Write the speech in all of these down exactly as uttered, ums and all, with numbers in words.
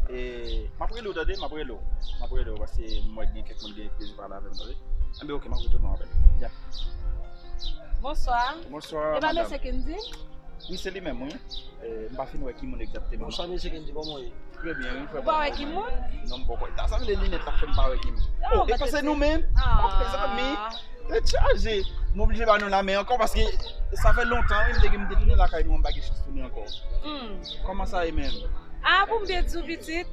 E, m ap rele w, tande, m ap rele w. M ap rele w, paske m wè gen kèk moun gen plezi pale avè m, tande. Enben, oke, m ap retounen w apèl. Ya. Bonswa. Bonswa, e pa madam. Mesye Kendy? Wi, se li menm, wi. E, m pa fin wè ki moun egzakteman. Bonswa, mesye Kendy, kòman w ye? Trè byen, wi, frè. Ou pa wè ki moun? Non, m poko. Sa vle linèt la fè m pa wè ki moun. Oh, e pa se nou menm? Ah. Mezanmi, tèt chaje. M oblije ba nou lamen ankò paske sa fè lontan, wi, m te gen, m te tounen lakay nou, m pa gen chans tounen ankò. Hmm. Kòman sa ye menm? Ah, pou m byen di w, pitit,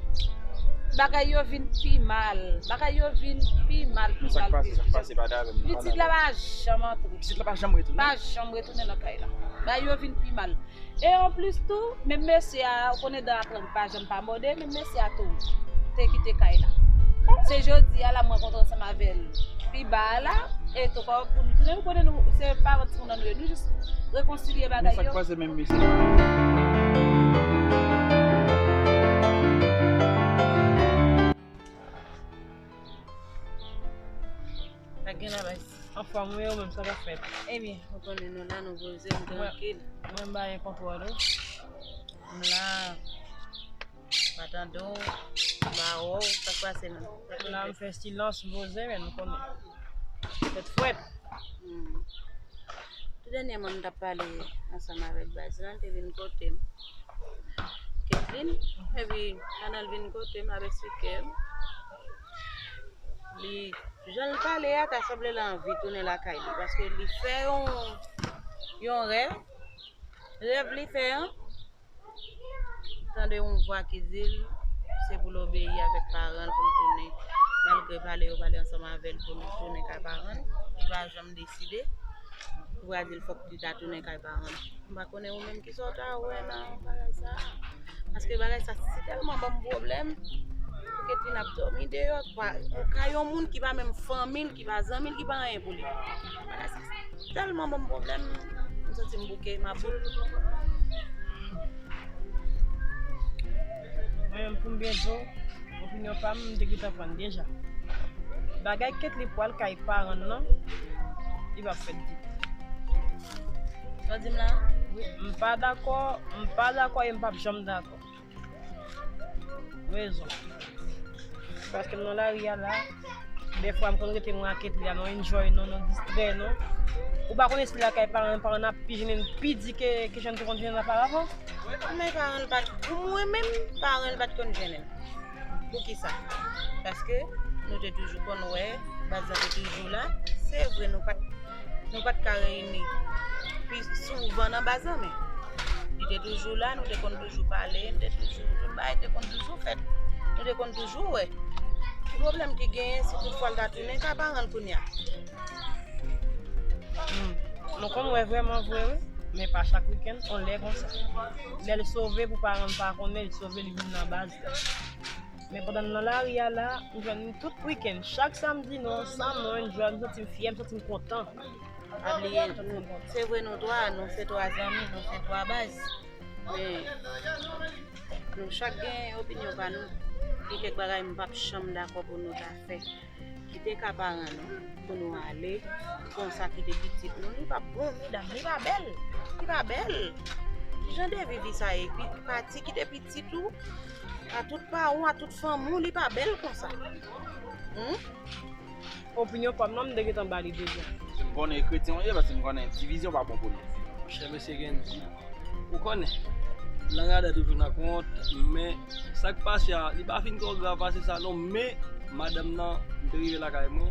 bagay yo vin pi mal. Bagay yo vin pi mal, pi mal, pi mal. Sa k pase, sa k pase, pa de avè m, pa de avè m. Pitit la pa janm antre. Pitit la pa janm retounen? Pa janm retounen nan kay la. Bagay yo vin pi mal. E anplis tou, menm mesye a, ou konnen dan a trant pa janm pa mòde, menm mesye a tou te kite kay la. Se jodi a la m rankontre ansanm avè l pi ba a la, e tou pa pou nou tounen, nou konnen nou se paran timoun nan nou ye, nou jis rekonsilye bagay yo. Men sa k pase menm mesye? Pa gen la, baz. Anfòm, wi, ou menm, sa k ap fèt? Ebyen, ou konnen nou la, nou poze, nou trankil. Mwen, m pa gen kontwòl, wi. M la, m pa tande w, m pa wè w, sa k pase menm? M la, m fè silans, m poze, men nou konnen. Tèt frèt. Hmm. Tou dènyèman, m t ap pale ansanm avèk baz lan, l te vin kote m. Ketlin, epi pandan l vin kote m, l ap eksplike m. Li, jan l pale a, ta sanble l anvi tounen lakay li, paske li fè yon, yon rèv. Rèv li fè an, tande yon vwa ki di l se pou l obeyi avèk paran l pou l tounen. Malgre pale yo pale ansanm avè l pou l tounen kay paran l, li pa janm deside. Ou va di l fòk li ta tounen kay paran l. M pa konnen ou menm kisa w ta wè nan bagay sa a. Paske bagay sa si tèlman ban m pwoblèm. Pou Ketlin ap dòmi deyò, pa, yon kay yon moun ki pa menm fanmi l, ki pa zanmi l, ki pa anyen pou li. Bagay sa tèlman ban m pwoblèm, m santi m bouke, m about. Mwen menm, pou m byen di w, opinyon pa m, m te gentan pran l deja. Bagay Ketlin pral kay paran l nan, li p ap fèt ditou. Sa w di m la? Wi, m pa dakò, m pa dakò e m p ap janm dakò. Rezon. Paske m nan lari a la, dèfwa m konn rete mwen ak Ketlin la, nou enjoy nou, nou distrè nou. Ou pa konnen si lakay paran, paran ap pi jennen, pi di ke, ke jan nou te konn jennen oparavan? Men paran l pa t, pou mwen menm, paran l pa t konn jennen. Poukisa? Paske nou te toujou konn wè, baz la te toujou la. Se vre, nou pa t Nou pa t ka reyini pi souvan nan baz lan, men li te toujou la, nou te konn toujou pale, nou te toujou, tout bagay te konn toujou fèt. Nou te konn toujou wè. Ki pwoblèm ki genyen si toutfwa l ta tounen kay paran l kounye a? Hmm. Nou konn wè vrèman vre, wi, men pa chak wikenn, on lè konsa. Lè l sove pou paran l pa konnen, li sove, li vin nan baz la. Men pandan n nan lari a la, m jwenn li tout wikenn. Chak samdi, nou ansanm, nou enjoy, m santi m fyè, m santi m kontan. Pa bliye, nou, se vre nou twa, nou se twa zanmi, nou se twa baz. Men, nou chak gen opinyon pa nou. Gen kèk bagay m p ap janm dakò pou nou ta fè. Kite kay paran nou pou nou ale, konsa kite pitit nou. Li p ap bon, medam, li pa bèl. Li pa bèl. Ki jan de vi vi sa ye? Pi-, pati kite pitit ou, a tout paran w, a tout fanmi w, li pa bèl konsa. Humm? Opinyon pa m nan, m te gentan ba li deja. M konnen kretyen w ye, paske m konnen divizyon pa bon pou nou. Monchè, mesye Kendy, ou konnen, lang radòt toujou nan kont, men sa k pase a, li pa fin twò grav pase sa non, men madanm nan, m te rive lakay mwen,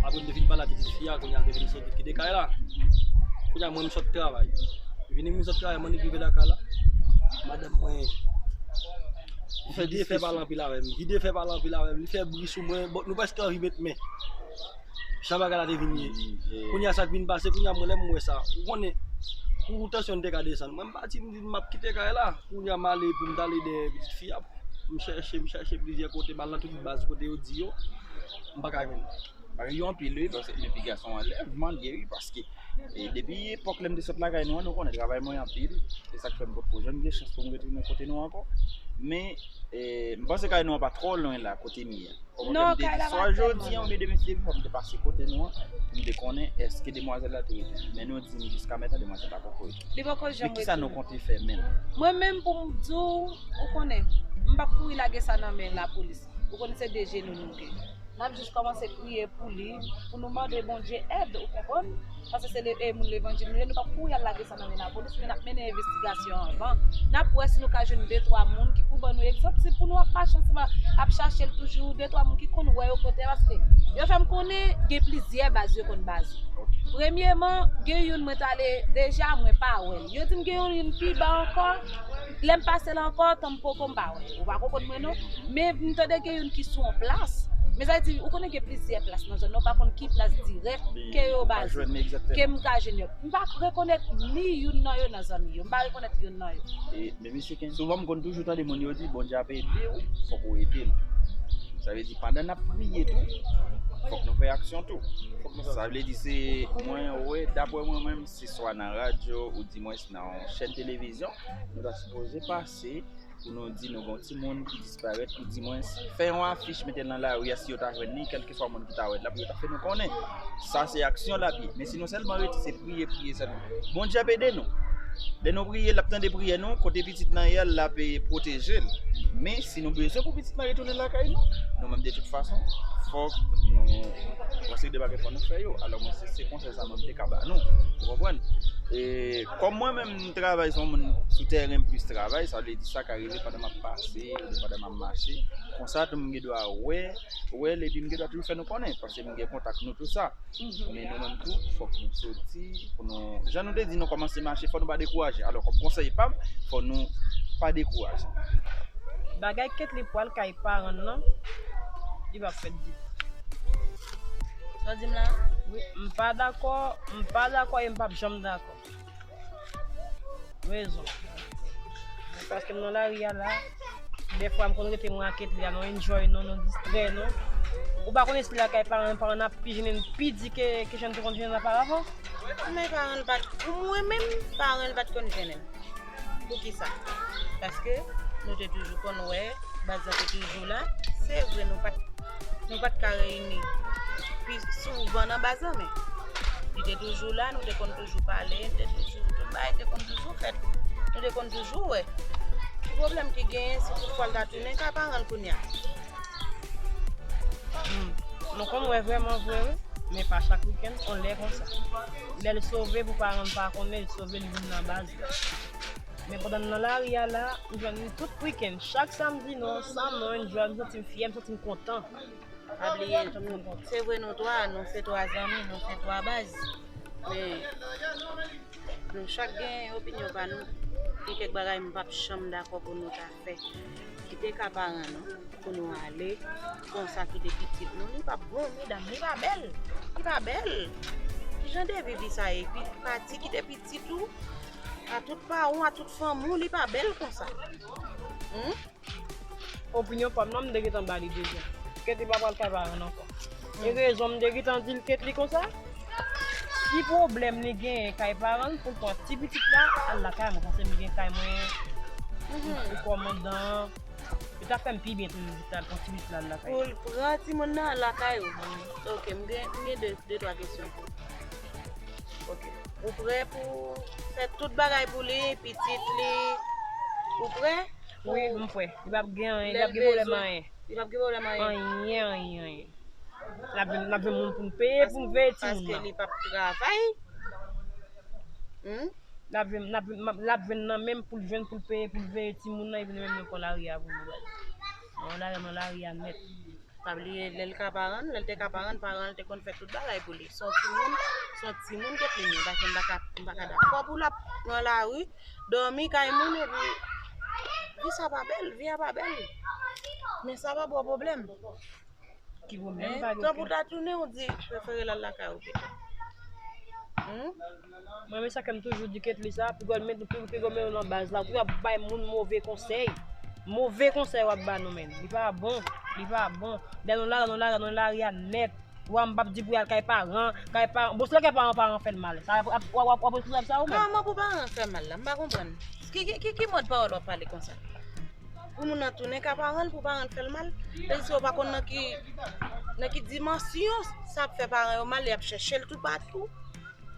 apre m te fin pale a pitit fi a, kounye a l te vin sot, li kite kay la. Kounye a mwen, m sot travay. Vini m sot travay, m annik rive lakay la. Madanm mwen vide fè pale anpil avè m, vide fè pale anpil avè m, li fè bri sou mwen, bon, nou prèske anvi met men. Jan bagay la te vin ye. Kounye a sa k vin pase, kounye a mwen lè m wè sa, ou konnen, pou tansyon m te ka desann. Mwen m pati, m di m ap kite kay la. Kounye a m ale pou m t ale dèyè pitit fi a. M chèche, m chèche plizyè kote, m al nan tout baz kote yo di yo. M pa ka jwenn. Bagay yo anpil wi, paske men piga se yon anlèvman li ye wi, paske e, depi epòk lè m te sot lakay nou an, nou konnen travay mwen anpil. Se sa k fè m potko janm gen chans pou m retounen kote nou ankò. Men e, m panse kay nou an pa twò lwen la kote m ye a. Ou konprann? M te di swa jodi an oubyen demen si Dye vle, fò m te pase kote nou an pou m te konnen èske demwazèl la te rete. Men nou di m jiska mentnan demwazèl la poko rete. Li poko janm rete. Men kisa nou konte fè menm? Mwen menm pou m di w, ou konnen, m p ap kouri lage sa nan men lapolis. Ou konnen se de jenou nou gen. N ap jis kòmanse priye pou li, pou nou mande Bondye èd, ou konprann? Paske se le, e, moun levanjil nou ye, nou p ap kouri al lage sa nan men lapolis, men n ap mennen envestigasyon anvan. N ap wè si nou ka jwenn de twa moun ki pou ban nou egzanp, si pou nou ap mache ansanm, ap chache l toujou, de twa moun ki konn wè yo kote, paske yo fè m konnen gen plizyè baz yo konn baze. Premyeman, gen youn mwen t ale deja, mwen pa wè l. Yo di m gen youn, youn pi ba ankò, lè m pase la ankò, tan m poko m pa wè l. Ou pa konprann mwen non. Men m tande gen youn ki sou yon plas. Men sa vle di, ou konnen gen plizyè plas nan zòn nan, ou pa konn ki plas dirèk ke yo baze, ke m ka jwenn yo. M pa rekonèt ni youn nan yo nan zanmi yo. M pa rekonèt youn nan yo. E, men mesye Ken, souvan m konn toujou tande moun yo di, Bondye ap ede w, fòk ou ede l. Sa vle di, pandan n ap priye tou, fòk nou fè aksyon tou. Sa vle di, se mwen wè, daprè mwen menm, se swa nan radyo ou di mwens nan yon chèn televizyon, nou ta sipoze pase pou nou di nou gen yon timoun ki disparèt, ou di mwens fè yon afich, mete l nan lari a, si yo ta jwenn li, kèlkeswa moun ki ta wè l la, pou yo ta fè nou konnen. Sa se aksyon l ap ye. Men si nou sèlman rete, se priye, priye sèlman. Bondye ap ede nou. Lè nou priye, l ap tande priyè nou, kote pitit nan ye a, l ap, e, pwoteje l. Men si nou bezwen pou pitit nan retounen lakay nou, nou menm de tout fason, fòk nou, yon seri de bagay fò nou fè yo. Alò mwen se, se konsèy sa mwen m te ka ba nou. Ou konprann? E kòm mwen menm m travay, se yon moun sou tèren m plis travay, sa vle di sa ka rive pandan m ap pase, oubyen pandan m ap mache. Konsa tou m gen dwa wè, wè l, epi m gen dwa toujou fè nou konnen, paske m gen kontak nou tou sa. Men nou menm tou, fòk nou soti, pou nou, jan nou te di, nou kòmanse mache, fò nou pa dekouraje. Alò, kòm konsèy pa m, fò nou pa dekouraje. Bagay Ketly pral kay paran l nan, li p ap fèt ditou. Sa w di m la? Wi, m pa dakò, m pa dakò e m p ap janm dakò. Rezon. Paske m nan lari a la, dèfwa m konn rete mwen ak Ketly a, nou enjoy nou, nou distrè nou. Ou pa konn espri lakay paran, paran ap pi jennen, pi di ke, ke jan n te konn jennen oparavan. Men paran l pa t, pou mwen menm, paran l pa t konn jennen. Poukisa? Paske nou te toujou konn wè, baz la te toujou la. Se vre, nou pa t, nou pa t ka reyini pi souvan nan baz la, men li te toujou la, nou te konn toujou pale, nou te toujou, tout bagay te konn toujou fèt. Nou te konn toujou wè. Ki pwoblèm ki genyen si toutfwa l ta tounen kay paran l kounye a? Hmm. Nou konn wè vrèman vre, wi, men pa chak wikenn, on lè konsa. Lè l sove pou paran l pa konnen, l sove, l vin nan baz la. Men pandan n nan lari a la, m jwenn li tout wikenn. Chak samdi, nou ansanm, nou enjoy, m santi m fyè, m santi m kontan. Pa bliye, nou, se vre nou twa, nou se twa zanmi, nou se twa baz. Men, nou chak gen opinyon pa nou. Gen kèk bagay m p ap janm dakò pou nou ta fè. Kite kay paran nou, pou nou ale, konsa kite pitit nou. Li p ap bon, medam, li pa bèl. Li pa bèl. Ki jan de vi sa ye? Pi, pati kite pitit ou, a tout paran w, a tout fanmi w, li pa bèl konsa. Hmm? Opinyon pa m nan, m te gentan ba li deja. Ketly pa pral kay paran l ankò. E rezon m te gentan di l Ketly konsa, si pwoblèm li genyen kay paran l, pou l pran ti pitit la, al lakay mwen, paske m gen kay mwen, pou kòmandan, li ta fè m pi byen toujou, pou l pran ti pitit la, al lakay. Pou l pran timoun nan, al lakay ou. Ok, m gen, m gen de, de twa kesyon pou ou. Ok. Ou prè pou fè tout bagay pou li, pitit li? Ou prè? Wi, m prè. Li p ap gen anyen, li p ap gen pwoblèm anyen. Li p ap gen pwoblèm anyen. Anyen, anyen, anyen. N ap jwenn, n ap jwenn moun pou n peye, pou n veye timoun nan. Paske li p ap travay. Hmm? L ap jwenn, l ap jwenn, l ap jwenn nan men m pou l jwenn, pou l peye, pou l veye timoun nan, epi nou menm nou pran lari a pou nou bay. Nou nan lari a nèt. Pa bliye, lè l ka paran l, lè l te ka paran l, paran l te konn fè tout bagay pou li. Se yon timoun, se yon timoun Ketly ye, paske m pa ka, m pa ka dakò pou l ap nan lari, dòmi kay moun, epi vi sa pa bèl, vi a pa bèl. Men sa pa ba w pwoblèm. Ki pwoblèm? Tanpri w ta tounen, ou di prefere l al lakay ou pito. Hmm? Mwen, men sa ke m toujou di Ketly sa, piga w met, piga w met nou nan baz la, ou ap bay moun move konsèy. Move konsèy w ap ba nou, men. Li pa bon, li pa bon. Lè nou la, nou la, nou lari a nèt. Wa, m p ap di pou y al kay paran, kay paran. Bon, si l al kay paran, paran fè l mal. Sa w ap, w ap, w ap responsab sa ou menm? Kòman pou paran fè mal la? M pa konprann. Ki, ki, ki, ki mòd pawòl w ap pale konsa? Pou moun nan tounen ka paran l, pou paran l fè l mal? Se si w pa konn nan ki, nan ki dimansyon sa ap fè paran yo mal, y ap chèche l toupatou.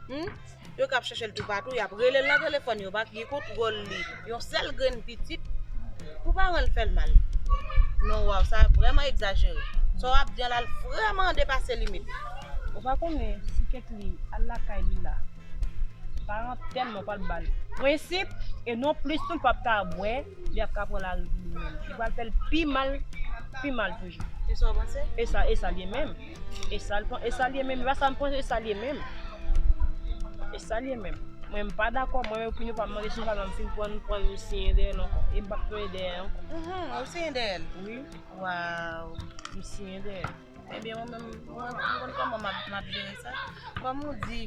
Hmm? Yo k ap chèche l toupatou, y ap rele l nan telefòn, yo pa gen kontwòl li. Yon sèl grenn pitit, pou paran l fè l mal. Non, waw, sa vrèman egzajere. Sa w ap di an la, l vrèman depase limit. Ou pa konnen, si kèk li al lakay li la, paran tèlman pral ba l prensip, e non plis tou l p ap ka bwè, li ap ka pran lari pou li menm. Li pral fè l pi mal, pi mal toujou. E sa w panse? E sa, e sa l ye menm. E sa l pan-, e sa l ye menm. E pa sa m panse, e sa l ye menm. E sa l ye menm. Mwen, m pa dakò. Mwen, opinyon pa m, mwen, si m pa m fin pran, pran, m siyen dèyè l ankò. E m p ap tounen dèyè l ankò. Mhm, ou siyen dèyè l? Wi. Waw. M siyen dèyè l. Ebyen, mwen menm, mwen, mwen konn kòman m ap, m ap jere sa. Kòm ou di.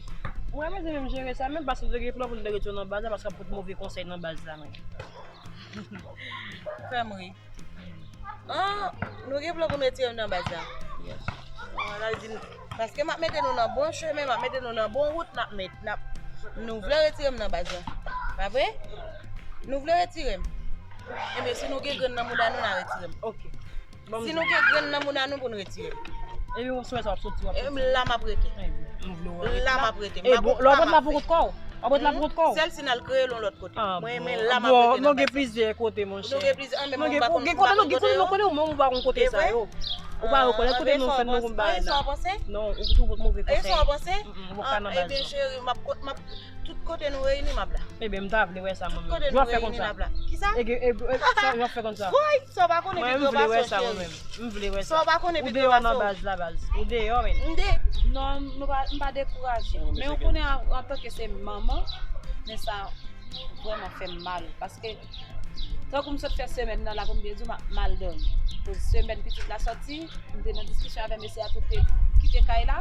Mwen, mwen, mwen jere sa, menm paske m te gen plan pou m te retire nan baz la, paske ap pote move konsèy nan baz la, mwen. Fè m ri. Ah, nou gen plan pou n retire m nan baz la? Yes. Ah, sa vle di, paske m ap mete nou nan bon chemen, m ap mete nou nan bon wout, n ap met, n ap, nou vle retire m nan baz la. Pa vre? Nou vle retire m. Ebyen, si nou gen grenn nan mouda nou, n a retire m. Ok. Si nou gen grenn nan mouda nou pou n retire l. Epi ou swè sa w ap soti, w ap soti. M la m ap rete. M vle wè. La m ap rete. E bon, lè w ap ret la pou kont kò w? W ap ret la pou kont kò w? Sèl si n al kreye l yon lòt kote. Mwen, men la m ap rete nan baz la. Nou gen plizyè kote, monchè. Nou gen plizyè, an, men mwen m pa konn, gen kote nou, gen kote nou konnen, ou menm ou pa konn kote sa yo. Ou pa rekonèt kote nou fè nou konn bagay la. Non, ou toujou pot move konsèy. Ou pa nan baz la. Ebyen, cheri, m ap, m ap Tout kote nou reyini, m ap la. Ebyen, m ta vle wè sa mwen menm. Tout kote nou reyini, m ap la. Kisa? Jan w ap fè konsa. Woy, sa w pa konnen pi gran pase w, cheri. Mwen, m vle wè sa mwen menm. M vle wè sa. Sa w pa konnen pi gran pase w. Ou deyò nan baz la, baz. Ou deyò, men. M de- Non, nou pa, m pa dekouraje. Men ou konnen, an, antanke se manman, men sa vrèman fè m mal. Paske, tankou m sot fè semèn nan la, pou m byen di w, m ap mal dòmi. Koz semèn pitit la sòti, m te nan diskisyon avè mesye a tou te kite kay la.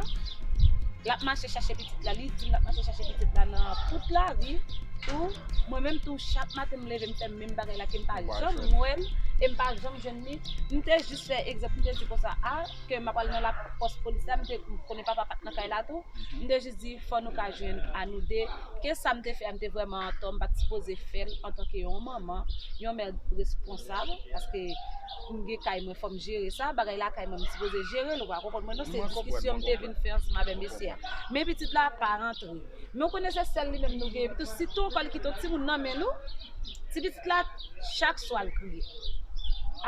L ap mache chache pitit la, li di m l ap mache chache pitit la nan tout lari tou. Mwen menm tou, chak maten m leve, m fè menm bagay la ke m pa janm wè l, e m pa janm jwenn li. M te jis fè egzanp, m te di konsa, a, ke m ap al nan lapòs polis la, m te konnen papa pa t nan kay la tou. M te jis di, fò nou ka jwenn a nou de. Ke sa m te fè a, m te vrèman antò, m pa t sipoze fè l antanke yon manman, yon mè responsab, paske m gen kay mwen, fò m jere sa, bagay lakay mwen, m sipoze jere l, ou pa konprann mwen non, se diskisyon m te vin fè ansanm avè mesye a. Men pitit la pa rantre. Men w konnen se sèl li menm nou gen, epi tou, sitou ankò li kite yon timoun nan men nou, ti pitit la, chak swa l kriye.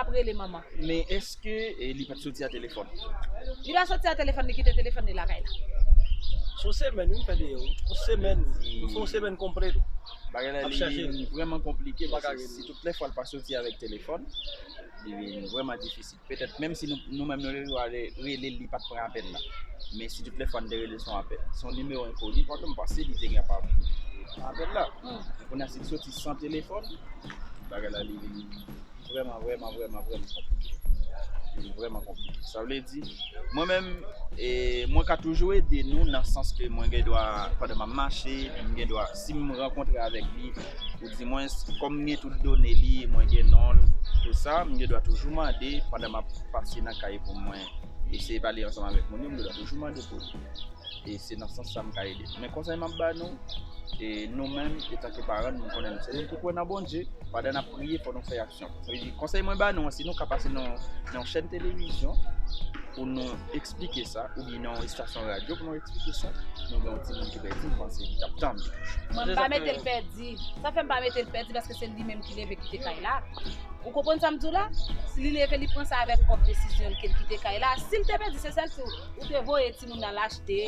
Ap rele manman. Men èske, e, li pa t soti a telefòn? Li pa soti a telefòn, li kite telefòn li lakay la. Se yon semèn, wi, m fè deyò, wi. Yon semèn, nou fè yon semèn konplè tou. Bagay la, li vrèman konplike, paske si tout lè fwa l pa soti avèk telefòn, li vin vrèman difisil. Petèt, menm si nou, nou menm nou rele, rele l, li pa t pran apèl la. Men si tout lè fwa n te rele l, se yon apèl. Se yon nimewo enkoni, pòtan m panse li te kapab pran apèl la. Men kounye a, si l soti san telefòn, bagay la, li vin vrèman, vrèman, vrèman, vrèman konplike. Li vrèman konplike. Sa vle di, mwen menm, e, mwen ka toujou ede nou nan sans ke mwen gen dwa, pandan m ap mache, m gen dwa, si m rankontre avèk li, ou dimwens, kòm m gen tout done li, mwen gen non l, tou sa, m gen dwa toujou mande, pandan m ap pase nan kay pou mwen eseye pale ansanm avèk moun yo, m gen dwa toujou mande pou li. E se nan sans sa m ka ede. Men konsèy m ap ba nou, e nou menm, etanke paran, nou konnen nou se moun ki kwè nan Bondye, pandan n ap priye, fò nou fè aksyon. Sa vle di, konsèy mwen ba nou an, si nou ka pase nan, nan yon chèn televizyon pou nou eksplike sa, oubyen nan yon estasyon radyo pou nou eksplike sa, nou gen yon timoun ki pèdi, m panse li t ap tann. Mwen, m pa mete l pèdi. Sa fè m pa mete l pèdi, paske se li menm ki leve kite kay la. Ou konprann sa m di w la? Si li leve, li pran sa avèk pwòp desizyon l ke l kite kay la. Si l te pèdi, se sèl si ou te voye timoun nan l achte,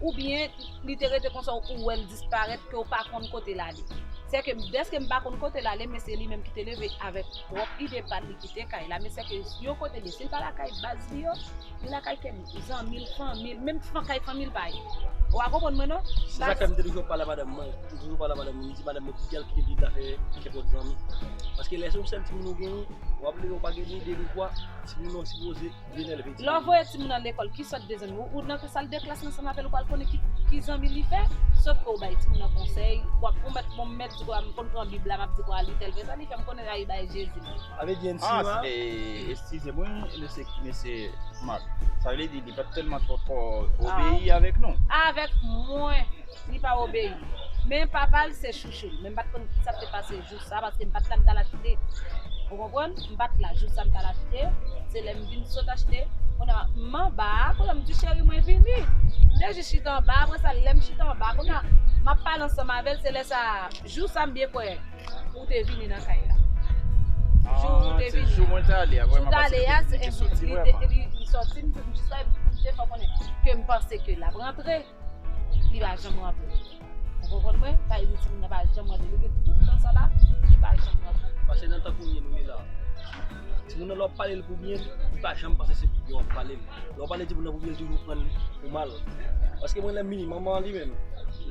oubyen li te rete konsa, ou wè l disparèt, ke w pa konn kote l ale. Sèke dèske m pa konn kote l ale, men se li menm ki te leve avèk pwòp ide pa l, li kite kay la. Men sèke yon kote l ye, si l pa lakay baz li yo, li lakay kèk zanmi l, fanmi l, menm fan-, kay fanmi l pa ye. Ou a konprann mwen non? Se sa k fè m te toujou pale a madanm mwen, m toujou pale a madanm mwen, m di madanm mwen pou ki al kite pitit la fè kèk lòt zanmi. Paske lè se yon sèl timoun ou genyen, w ap leve ou pa gen ni de ni twa, timoun nan sipoze vin elve timoun. Lè w voye timoun nan lekòl, ki sòt de zanmi? Ou, ou nan sal de klas ansanm avè l, ou pral konnen ki, ki zanmi li fè, sòf ke w bay timoun nan konsèy, w ap pwomèt, bon, m mèt kwa, m konn pran Bib la, m ap di kwa li tèl vèsè, li fè m konnen sa li bay Jezi. Sa vle di, ah, N C A? E, eskize mwen, mesye, mesye Marc. Sa vle di, li pa t tèlman twò, twò obeyi avèk nou. Avèk mwen, li pa obeyi. Men papa l se chouchou l. Men m pa t konn ki sa k te pase jou sa, paske m pa t la, m t al achte. Ou konprann? M pa t la jou sa, m t al achte. Se lè m vin sot achte. Kounye a, m anba a, kounye a, m di, "Cheri, mwen vini." M te jis chita anba, apre sa, lè m chita anba, kounye a, m ap pale ansanm avè l, se lè sa, jou sa, m byen kwè ou te vini nan kay la. Jou ou te vini. Ah, se jou mwen t ale a, vrèman, paske m te soti vrèman. Li, li soti, m, m jis la, m te fè konnen ke m panse ke l ap rantre. Li pa janm rantre. Ou konprann mwen? Sa vle di timoun nan pa janm rantre. Depi tout tan sa la, li pa janm rantre. Paske nan tan kounye nou ye la, timoun nan lè w ap pale l pou byen, li pa janm panse se pou byen w ap pale l. Lè w ap pale timoun nan pou byen, li toujou pran l pou mal. Paske mwen lè m vini, manman an li menm,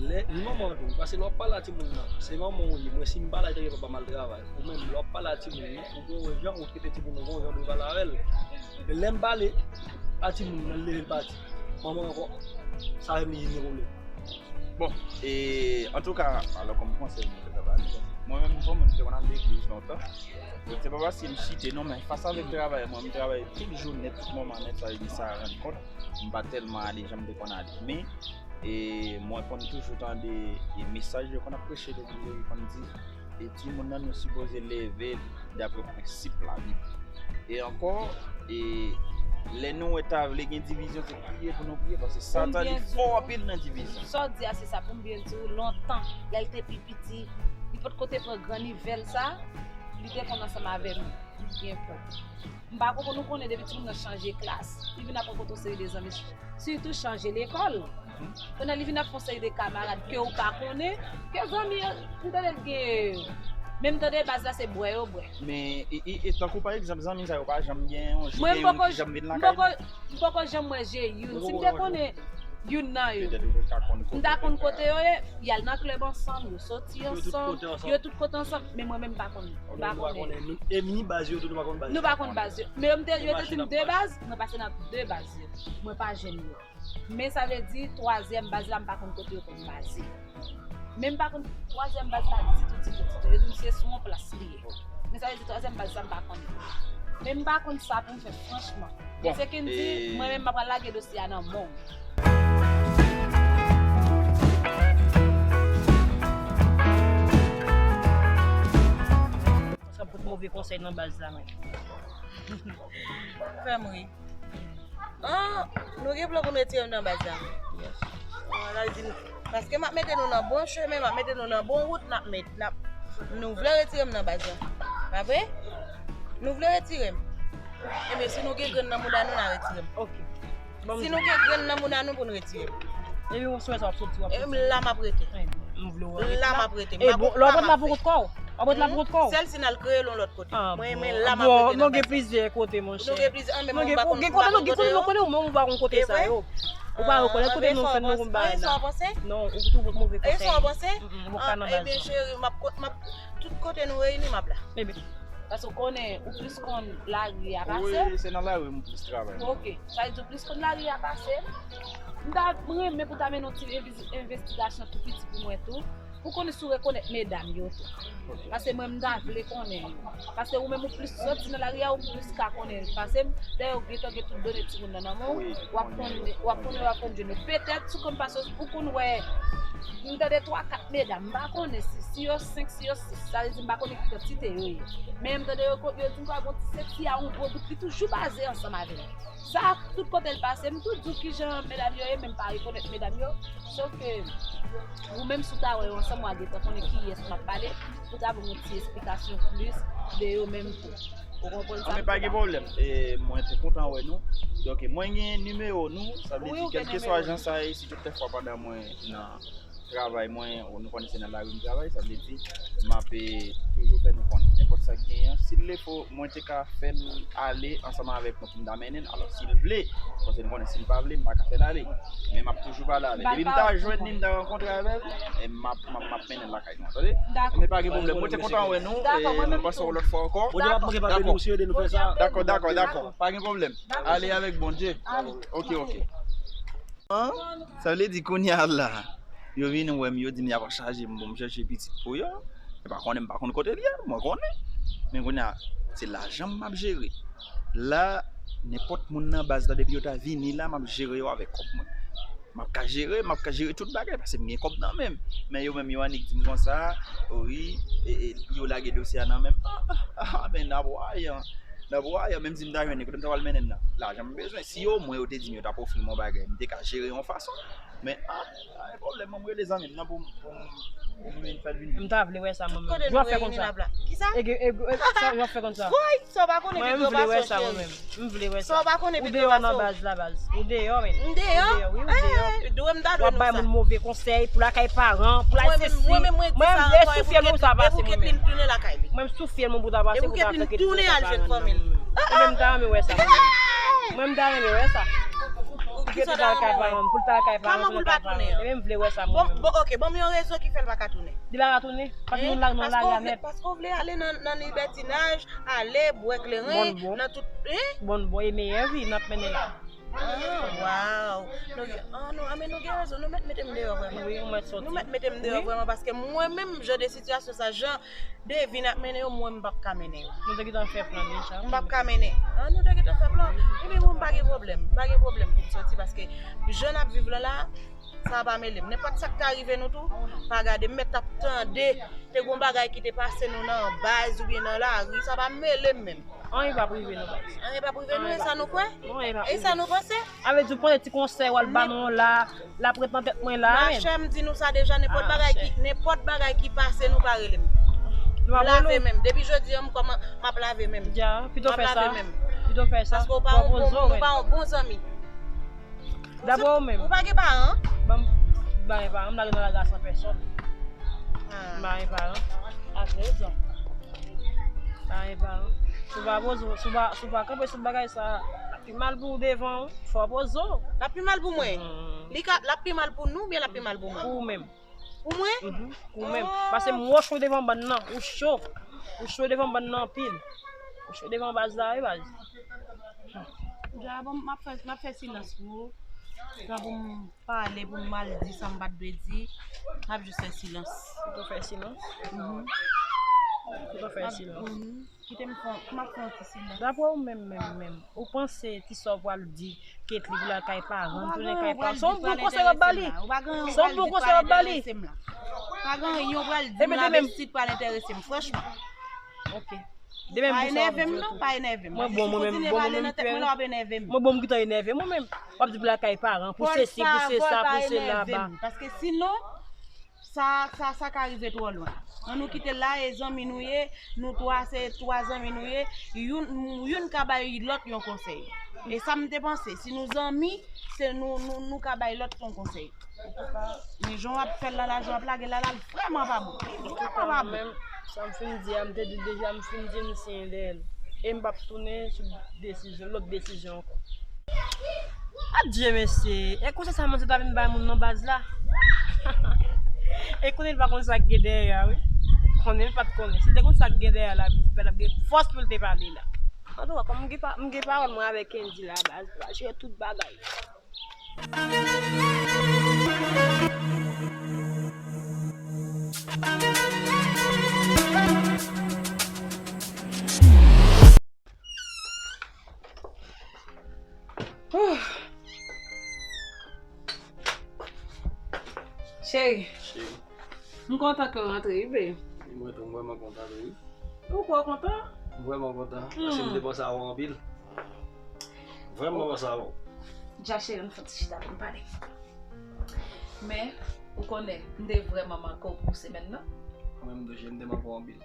lè, ni manman an tou, paske lè w ap pale a timoun nan, se manman w ye, mwen si m pale a li tankou papa m al travay. Ou menm, lè w ap pale a timoun nan, ou gen yon jan ou trete timoun nan, ou gen yon jan w dwe pale avè l. Men lè m pale a timoun nan, l leve l pati. Manman ankò, sa menm li vin gen pwoblèm. Bon, e, antouka, alò kòm konsèy mwen te ka ba nou, mwen menm m se yon moun ki te konn al legliz lontan. Donk se pa paske m chite non, men fas avèk travay mwen, m travay tout jou nèt, tout moman nèt, sa vle di sa rann kont, m pa tèlman ale jan m te konn ale. Men, e, mwen konn toujou tande, e, mesaj yo konn ap preche legliz yo, yo konn di, e timoun nan nou sipoze leve l dapre prensip Labib. E ankò, e lè nou wè ta vle gen divizyon, se priye pou nou priye, paske Satan li fò anpil nan divizyon. Sa w di a, se sa, pou m byen di w, lontan, lè l te pi piti, li potko te pran gran nivèl sa, li te konn ansanm avè m, li byen pran. M pa konprann, ou konnen depi timoun nan chanje klas, li vin ap rankontre yon seri de zanmi. Sitou chanje lekòl. Kounye a li vin ap fè yon seri de kamarad ke ou pa konnen, ke zanmi an, m tande l gen, men m tande baz la se bwè yo bwè. Men, e, e, e tankou pa egzanp, zanmi sa yo pa janm gen yon jou gen youn ki janm vin lakay nou? Mwen m poko, m poko janm wè je youn. Si m te konnen youn nan yo, m ta konn kote yo ye, y al nan klèb ansanm, yo soti ansanm, yo tout kote ansanm, men mwen menm m pa konn, m pa konnen. E ni baz yo tou, nou pa konn baz yo. Nou pa konn baz yo. Men yo, m te, yo te di m de baz, mwen pase nan de baz yo. Mwen pa jwenn yo. Men sa vle di, twazyèm baz la, m pa konn kote yo konn baze. Men m pa konn twazyèm baz la ditou, ditou, ditou. Yo di m se sou yon plas li ye. Men sa vle di, twazyèm baz la, m pa konnen. Men m pa konn sa pou m fè, franchman. Men se Kendy, mwen menm, m ap pral lage dosye a nan men w. Sa pot move konsèy nan baz la, men. Fè m ri. Ah, nou gen plan pou nou retire m nan baz la? Yes. Ah, sa vle di nou, paske m ap mete nou nan bon chemen, m ap mete nou nan bon wout, n ap met, n ap, nou vle retire m nan baz la. Pa vre? Nou vle retire m. Ebyen, si nou gen grenn nan mouda nou, n a retire m. Ok. Si nou gen grenn nan mouda nou pou nou retire m. Epi yon swè sa w ap soti, w ap soti. E m la m ap rete. M vle w rete la. La m ap rete. E bon, lè w ap rete la pou kont kò w. W ap rete la pou kont kò w. Sèl si n al kreye l yon lòt kote. Mwen, mwen la m ap rete nan baz la. Bon, nou gen plizyè kote, monchè. Nou gen plizyè, men mwen pa konn, gen kote nou, gen kote nou konnen, ou menm ou pa konn kote sa yo. Ou pa rekonèt kote nou fè nou konn bagay la. Non, ou toujou move konsèy. Ou pa nan baz la. Ebyen, cheri, m ap, m ap, tout kote nou reyini, m ap la. Ebyen. Paske w konnen, ou plis konn lari a pase m. Wi, se nan lari m plis travay. Ok, sa vle di ou plis konn lari a pase m. M ta renmen pou ta mennen yon ti envestigasyon tou piti pou mwen tou. Pou konnen si w rekonèt medam yo tou. Paske mwen, m ta vle konnen yo. Paske ou menm, ou plis soti nan lari a, ou plis ka konnen pase m. Dayè, ou gentan gen tout done timoun nan nan men w. W ap konn, w ap konnen, w ap konn jwenn yo. Petèt, si w konn pase, ou konn wè, m tande twa, kat medam. M pa konnen si, si yo senk, si yo sis. Sa vle di, m pa konnen ki kantite yo ye. Men m tande yo, yo di m kwa gon ti senti a yon gwo bout, li toujou baze ansanm avè l. Sa, tout kote l pase, m tou di w kijan medam yo ye, men m pa rekonèt medam yo. Sof ke ou menm, si w ta wè yo ansanm, w a gentan konnen kiyès m ap pale, pou ta ban m yon ti esplikasyon plis de yo menm tou. Ou konprann sa m di la? Anben, pa gen pwoblèm. E, mwen te kontan wè nou. Donk, mwen gen nimewo nou, sa vle di, kèlkeswa jan sa ye, si tout lè fwa pandan mwen nan travay mwen, nou konnen se nan lari m travay, sa vle di, m ap, e, toujou fè nou konn nenpòt sa k genyen an. Si l lefo, mwen te ka fè l ale ansanm avèk nou pou m ta mennen l. Alò, si l vle, paske nou konnen si l pa vle, m pa ka fè l ale. Men m ap toujou pale avè l. Depi m ta jwenn li, m ta rankontre avè l, e m ap, m ap, m ap mennen l lakay nou, tande? Dakò. Men pa gen pwoblèm. Mwen te kontan wè nou, e nou pase yon lòt fwa ankò. Dakò. Dakò, dakò, dakò. Pa gen pwoblèm. Ale avèk Bondye. Ale. Ok, ok. An? Sa vle di kounye a la, yo vin wè m, yo di m y ap chaje m pou m chèche pitit pou yo. Mwen pa konnen, m pa konn kote l ye, mwen konnen. Men kounye a, se lajan m ap jere. La, nenpòt moun nan baz la, depi yo ta vini la, m ap jere yo avèk kòb mwen. M ap ka jere, m ap ka jere tout bagay, paske m gen kòb nan men m. Men yo menm, yo annik di m konsa, wi, e, e, yo lage dosye a nan men m. Ah, ah, ah, men n ap wè, n ap wè, menm si m ta jwenn li, kote m ta pral mennen l nan? Lajan m bezwen. Si omwen yo te di m yo t ap ofri m yon bagay, m te ka jere yon fason. Men, ah, pa gen pwoblèm, mwen, m rele zanmi m nan pou, pou, pou m vin fè l vini. M ta vle wè sa, mwen menm. Jan w ap fè konsa. Kisa? Jan w ap fè konsa. Woy, sa w pa konnen, Pedro pa sou cheri. M vle wè sa, mwen menm. M vle wè sa. Sa w pa konnen, Pedro pa sou. Ou deyò nan baz la, baz. Ou deyò, men. M deyò? Ou deyò, wi, ou deyò. W ap bay moun move konsèy pou lakay paran, pou l al sesi. Mwen, mwen, mwen di sa ankò, e pou Ketlin tounen lakay li. Mwen, m sou fyèl mwen pou ta pase, pou ta fè Ketlin tounen lakay paran nan. Ebyen, m ta renmen wè sa, mwen menm. Mwen, m ta renmen wè sa. Pou Ketlin ta lakay paran, pou l ta lakay paran, pou l ta lakay paran. Ebyen, m vle wè sa, mwen menm. Bon, ok, ban m yon rezon ki fè l pa ka tounen. Li pa ka tounen? Paske nou la, nou la nèt. Paske w vle ale nan, nan libètinaj, ale bwè kleren, nan tout, hein? Bon, bon, e meyè vi n ap mennen la. Ah, waw. Nou gen, ah, nou, ah, men nou gen rezon. Nou mèt mete m deyò vrèman. Wi, ou mèt sòti. Nou mèt mete m deyò vrèman, paske mwen menm, jan de sitiyasyon sa, jan de vi n ap mennen yo, mwen, m p ap ka mennen yo. Nou te gentan fè plan deja. M p ap ka mennen. Ah, nou te gentan fè plan. Ebyen, mwen, m pa gen pwoblèm. M pa gen pwoblèm pou m sòti, paske jan n ap viv lan la, sa pa mele m. Nenpòt sa k ta rive nou tou, pa gade, m mèt t ap tande, te gon bagay ki te pase nou nan baz oubyen nan lari, sa pa mele m menm. Anyen p ap rive nou, baz. Anyen p ap rive nou, e sa nou kwè? Non, anyen p ap rive. E sa nou panse? A vle di, w panse ti konsèy w al ba nou la, l ap ret nan tèt mwen la, menm. Machè, m di nou sa deja, nenpòt bagay ki, nenpòt bagay ki pase nou, pa rele m. M lave men m. Depi jodi a, m kòman, m ap lave men m. Dja, pito fè sa. M ap lave men m. Pito fè sa. Paske w pa yon bon, nou pa yon bon zanmi. Daprè ou menm? Ou pa gen paran? Ban m, m pa gen paran, m lage nan lari a san pèsòn. Ah. M pa gen paran. Ak rezon. M pa gen paran. Si w pa poze w, si w pa, si w pa kanpe sou bagay sa, l ap pi mal pou w devan, wi. Fò w poze w. L ap pi mal pou mwen? Mm. Li ka, l ap pi mal pou nou oubyen l ap pi mal pou mwen? Pou ou menm. Pou mwen? Mhm, pou ou menm. Ah. Paske m wè w cho devan bann nan, ou cho. Ou cho devan bann nan anpil. Ou cho devan baz la, wi, baz. Dja, bon, m ap fè, m ap fè silans pou ou. Tan pou m pale, pou m mal di sa m pa t dwe di, m ap jis fè silans. Pito fè silans? Mhm. Pito fè silans. Mhm. Kite m fè, m ap fè yon ti silans. Daprè ou menm, menm, menm, ou panse ti sa w pral di Ketly pou l al kay paran, tounen kay paran? Se yon bon konsèy w ap ba li? Se yon bon konsèy w ap ba li? Pa gen anyen w pral di m la, menm si t pral enterese m, franchman. Ok. Demen m di sa w ap di yo tou. Pa enève m non, pa enève m. Mwen bon, mwen menm, bon, mwen menm. Mwen bon, m gentan enève m. Mwen bon, m gentan enève mwen menm. W ap di pou l al kay paran, pou sesi, pou sesa, pou sela, ba. Paske sinon, sa, sa, sa ka rive twò lwen. Ann nou kite l la, e zanmi nou ye, nou twa, se twa zanmi nou ye, youn, youn ka bay lòt yon konsèy. E sa m te panse, si nou zanmi, se nou, nou, nou ka bay lòt yon konsèy. Men jan w ap fè l la, la, jan w ap lage l la, la, l vrèman pa bon. Li vrèman pa bon. Sa m fin di a, m te di l deja, m fin di l, m siyen dèyè l. E m p ap tounen sou desizyon, lòt desizyon ankò. Adye, mesye. E konsèy sa, manzè ta vin bay moun nan baz la. E konnen l pa konn sa k gen dèyè a, wi. Konnen l pa t konnen. Si l te konn sa k gen dèyè a, la, l ap gen fòs pou l te pale la. Antouka, kòm m gen pa-, m gen pawòl mwen avèk Kendy la, baz, l va jere tout bagay. Cheri, m kontan ke w rantre, wi, babe. Mwen tou, m vrèman kontan tou, wi. Ou kwè w kontan? M vrèman kontan. Paske m te panse avè w anpil. Vrèman panse avè w. Dja cheri, ann fè yon ti chita pou n pale. Men, ou konnen, m te vrèman manke w pou semèn nan. Mwen menm tou, cheri, m te manke w anpil.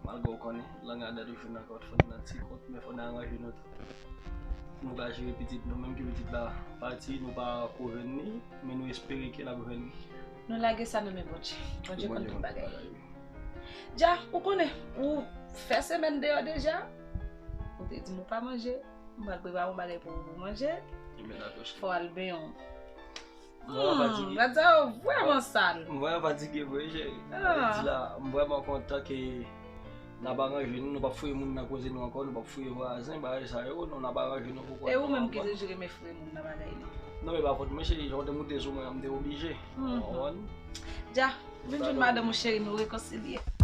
Malgre w konnen, lang a dèt ou jwenn ankò, fò n nan ti kont, men fò n aranje nou tou. Nou ka jere pitit nou, menm ke pitit la pati, nou pa ko jwenn li, men nou espere ke n ap jwenn li. Nou lage sa nan men Bondye. Bondye konn tout bagay. Dja, ou konnen, ou fè semèn deyò deja. Ou te di m ou pa manje. M pral prepare yon bagay pou ou pou manje. Fò w al benyen w. Mwen fatige. Rad sa yo vrèman sal. Mwen fatige vre, cheri. Di la, m vrèman kontan ke n ap aranje nou, nou p ap fouye moun nan koze nou ankò, nou p ap fouye vwazen, bagay sa yo, nou, n ap aranje nou pou kont nou ankò. E ou menm ki te jere men fouye moun nan bagay li? Non, men pa fòt mwen, cheri, jan w te moute sou mwen an, m te oblije. Ou konprann? Dja, Vin jwenn madanm ou cheri, nou rekonsilye.